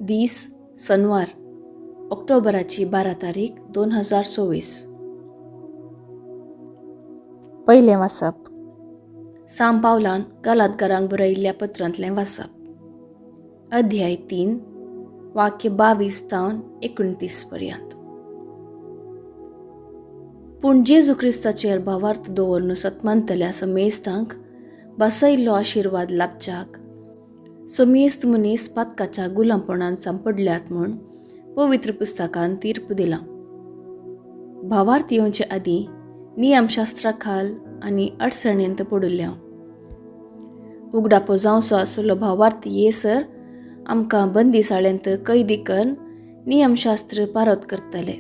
दीस सनवार ऑक्टोबराची 12 तारीख 2024. पयलें वाचप. साम पावलान गालातकारांक बरयिल्ल्या पत्रांतलें वाचप, अध्याय 3, वाक्य 22 तावन 29 पर्यंत. पूण जेजू क्रिस्ताचेर भावार्थ दवरून सतमानतल्या समेस्तांक बसयल्लो आशिर्वाद लाभच्याक समेस्त मनीस पातकाच्या गुलामपणान सांपडल्यात म्हूण पवित्र पुस्तकान तीर्प दिला. भावार्थ येवचे आदीं नियमशास्त्रा खाल आनी अडचणेंत पडिल्ल्या उगडापो जावचो आसलो भावार्थ येसर आमकां बंदीसाळेंत कैदी करून नियमशास्त्र पारत करतले.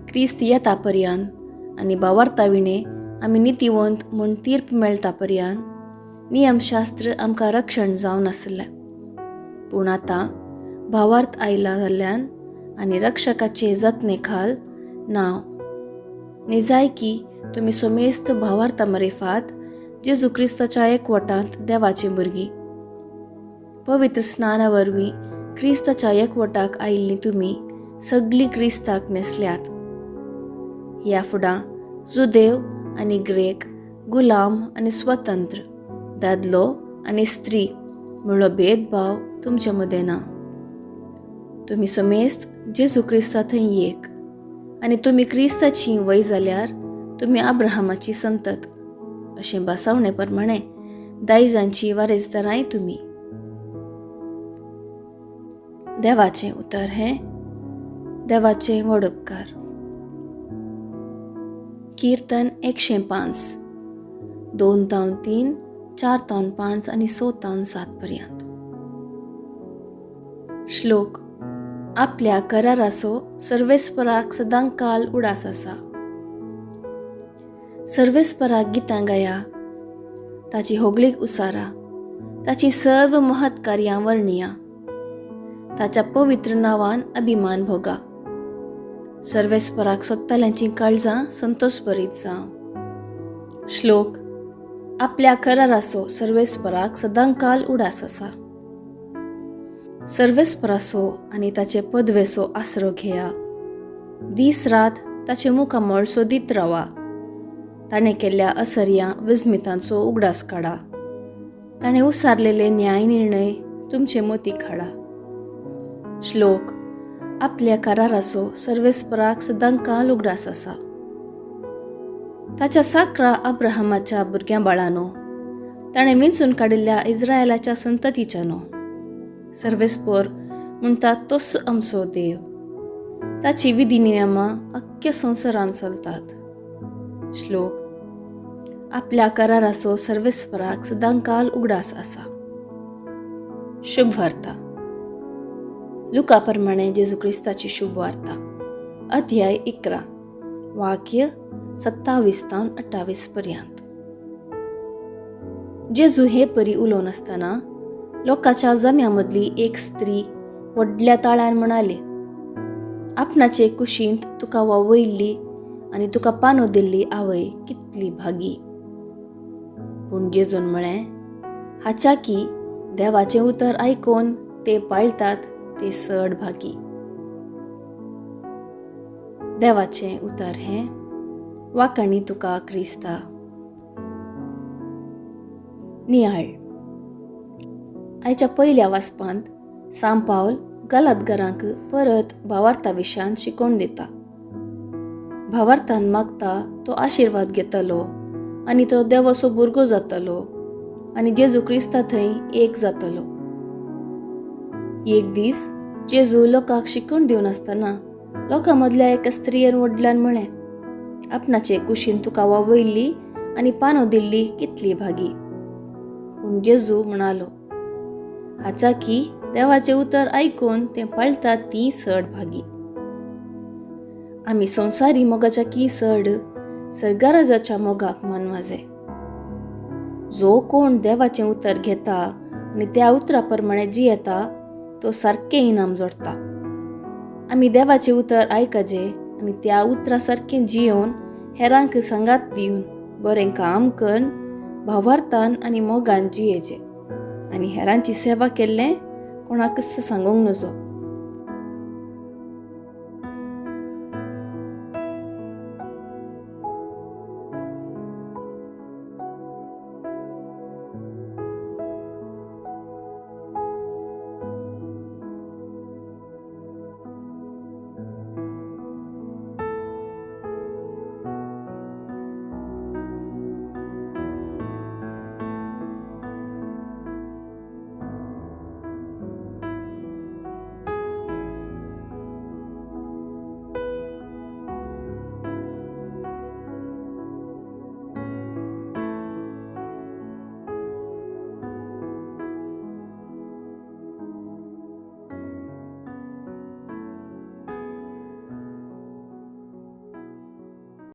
क्रिस्त येता पर्यंत आनी भावार्था विणे आमी नितीवंत म्हूण तीर्प मेळटा पर्यंत नियमशास्त्र आमकां रक्षण जावन आसलें. पूण आतां भावार्थ आयला जाल्ल्यान आनी रक्षकाचे जतने खाल नांव निजायकी तुमी समेस्त भावार्था मरेफात जेजू क्रिस्ताच्या एकवटांत देवाची भुरगीं. पवित्र स्नाना वरवीं क्रिस्ताच्या एकवटाक आयिल्लीं तुमी सगळीं क्रिस्ताक न्हेसल्यात. ह्या फुडां जुदेव आनी ग्रेक, गुलाम आनी स्वतंत्र, दादलो आनी स्त्री म्हणलो भेदभाव तुमचे मदें ना. तुमी समेस्त जेजू क्रिस्ता थंय एक आनी तुमी क्रिस्ताची वय जाल्यार तुमी अब्राहमाची संतत अशें बसावणे प्रमाणे दायजांची वारेसदारांय तुमी. देवाचें उतर हें देवाचें व्हड उपकार. कीर्तन 105, 2 तावन 3, 4 तावन 5 आनी 6 तावन 7 पर्यंत. श्लोक. आपल्या कराराचो सर्वेस्पराक सदांकाल उडास आसा. सर्वेस्पराक गितां गाया, ताची होगळीक उसारा, ताची सर्व महत् कार्यां वर्णिया, ताच्या पवित्र नांवान अभिमान भोगा. सर्वेस्पराक सोदतल्यांचीं काळजां संतोष भरीत जावं. श्लोक. आपल्या कराराचो सर्वेस्पराक सदांकाल उडास आसा. सर्वेस्पराचो आनी ताचे पदवेचो आसरो घेया, दीस रात ताचे मुखामळ सोदीत रावा. ताणें केल्ल्या असर्या विस्मितांचो उगडास काडा, ताणें उसारलेले न्याय निर्णय तुमचे मतीक हाडा. श्लोक. आपल्या कराराचो सर्वेस्पराक सदांकाल उगडास आसा. ताच्या साकरा अब्राहमाच्या भुरग्यां बाळांनो, ताणें विंचून काडिल्ल्या इस्रायलाच्या संततीच्यानो. सर्वेस्पर म्हणटा तोच आमचो देव, ताची विधी नियमां अख्ख्या संवसारान चलतात. श्लोक. आपल्या कराराचो सर्वेस्पराक सदांकाल उगडास आसा. शुभवार्ता. लुका प्रमाणे जेजू क्रिस्ताची शुभवार्ता, अध्याय 11, वाक्य 27 तावन 28 पर्यंत. जेजू हे परी उलोवन आसतना लोकांच्या जम्या मदली एक स्त्री व्हडल्या ताळ्यान म्हणाली, आपणाचे कुशींत तुका वावयल्ली आनी तुका पानो दिल्ली आवय कितली भागी. पूण जेजून म्हळें, हाच्या की देवाचें उतर आयकून ते पाळटात ते चड भागी. देवाचें उतर हें वाकाणी तुका क्रिस्ता. नियाळ. आयच्या पयल्या वाचपांत साम पावल गलातगारांक परत भावार्था विशयान शिकोवन दिता. भावार्थान मागता तो आशिर्वाद घेतलो आनी तो देवाचो भुरगो जातलो आनी जेजू क्रिस्ता थंय एक जातलो. एक दीस जेजू लोकांक शिकवण दिवन आसतना लोकां मदल्या एका स्त्रियेन व्हडल्यान म्हळें, आपणाचे कुशीन तुका वावयल्ली आनी पानो दिल्ली कितली भागी. पूण जेजू म्हणालो, हाच्या की देवाचें उतर आयकून तें पाळटात ती चड भागी. आमी संवसारी मोगाच्या की चड सर्गाराजाच्या मोगाक मानवाजे. जो कोण देवाचें उतर घेता आनी त्या उतरा प्रमाणे जियेता तो सारकें इनाम जोडटा. आमी देवाचें उतर आयकजे आनी त्या उतरा सारकें जियोवन हेरांक सांगात दिवन बरें काम करून भावार्थान आनी मोगान जियेचे आनी हेरांची सेवा केल्लें कोणाकच सांगूंक नजो.